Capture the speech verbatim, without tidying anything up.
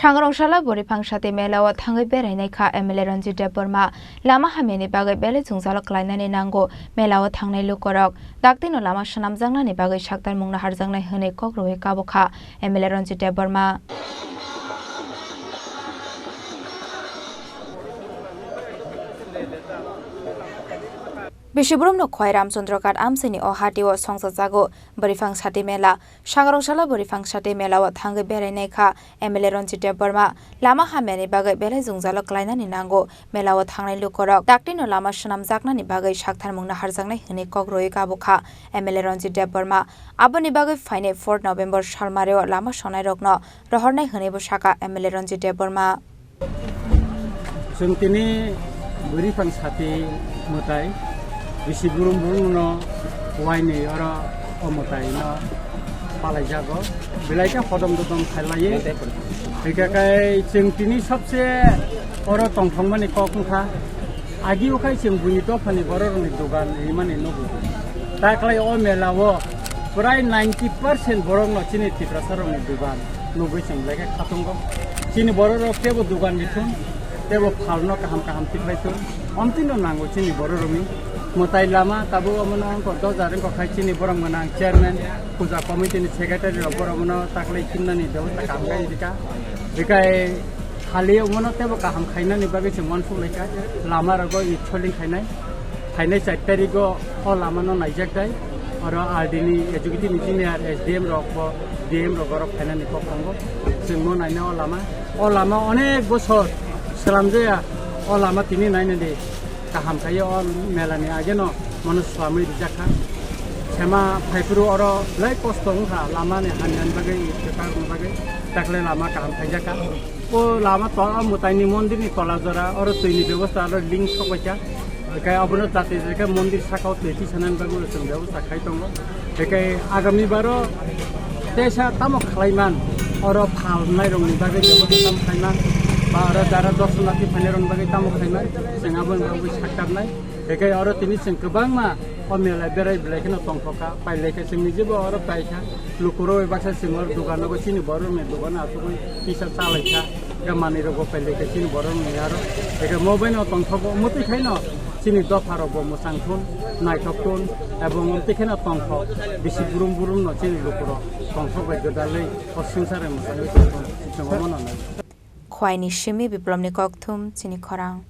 Sangrong sala Boriphang Sati mela o thangwi berai nai kha M L A Ranjit Debbarma. Lama hamyani bagwi belai jwngjalo kwlainani nango. Mela o thangnai lukurok daktino lama swnamjaknani bagwi saktar mungno harjaknai hwnwi kok rwui kabo kha M L A Ranjit Debbarma. Bisi boromno Khwai Ramchandra Ghat amchaini o hati o songchajago Boriphang Sati mela. Sangrong sala Boriphang Sati mela o thangwi berai nai kha M L A Ranjit Debbarma. Lama hamyani bagwi belai jwngjalo kwlainani nango. Mela o thangnai lukurok daktino lama swnamjaknani bagwi saktar mungno harjaknai hwnwi kok rwui kabo kha M L A Ranjit Debbarma. Aboni bagwi phainai fourth November salmari o lama sonairokno rohornai hwnwibo sakha M L A Ranjit Debbarma. Chwng tini Boriphang Sati mwtai bisi burum burumno wainwi oro o mwtaino palaijago. Belai khe hodom dodom khailaiwi. Hwnkhe kai chwng tini sabse oro tongthokmani kok wngkha. Agi o khai chwng buini dophani bororokni dogan rimani nugo. Taklai o mela o prai ninety percent borokno chini Tiprasarokni dogan nugwi chwng belai khe khatungo. Chini bororok teibo dogan rithun, teibo phalno kaham kaham tikhlai thun. Omtwino nango chini bororokni mwtai lama tabuk omono wngkha dojar wngkha khai chini borok gwnang chairman, puja committee ni secretary rok borok mono taklai khinnani bebosta kaham khe rikha. Rikai Hali omono teibo kaham khainani bagwi chwng uansuk laikha, lama rogo i soling khainai. Phainai char tarigo o lamano naijak dai. Oro R D ni executive engineer, S D M rok bo, D M rok oro phainani kok tongo. Chwngno naina o lama. O lama onek bosor slamjaya. O lama tini nainani kaham khaio o melani ageno mano swlamwi rijakha. Sema phaiphuru oro belai kosto wngkha lamani hamyani bagwi, kwchangni bagwi. Takle lama kaham khaijakha. O lama to-, o mwtaini mondirni tola jora, oro twini bebosta, oro link sokbaikha. Hwnkhe abono jati hwnkhe mondir sakao twi tisanani bagwi chwng bebosta khai tongo. Hwnkhe agami baro teisa tamo khlaiman, oro phalnairokni bagwi bebosta tamo khlaiman, ba oro jara dorshonarthi phainairokni bagwi tamo khlaiman, chwng aboni bagwi saktarnai. Hwnkhe oro tini chwng kwbangma o mela berai belai kheno tongthokha, pailai khe chwngni jebo oro paikha. Lukurok bai baksa chwng oro dogano bo chini borokni dogano asugwi kisa chalaikha. Hwnkhe manwirok bo pailai khe chini borokni aro. Hwnkhe mo baino tongthogo, omo twi khaino chini dopharok bo mwchang thun, naithok thun, ebong omo twi khaino tongthok. Bisi burum burumno chini lukurok tongthok bai gwdalwi o swngcharo mwchangwi tongthok. Chwng omono nai. Khwaini simi Biplobni kokthum chini khorang.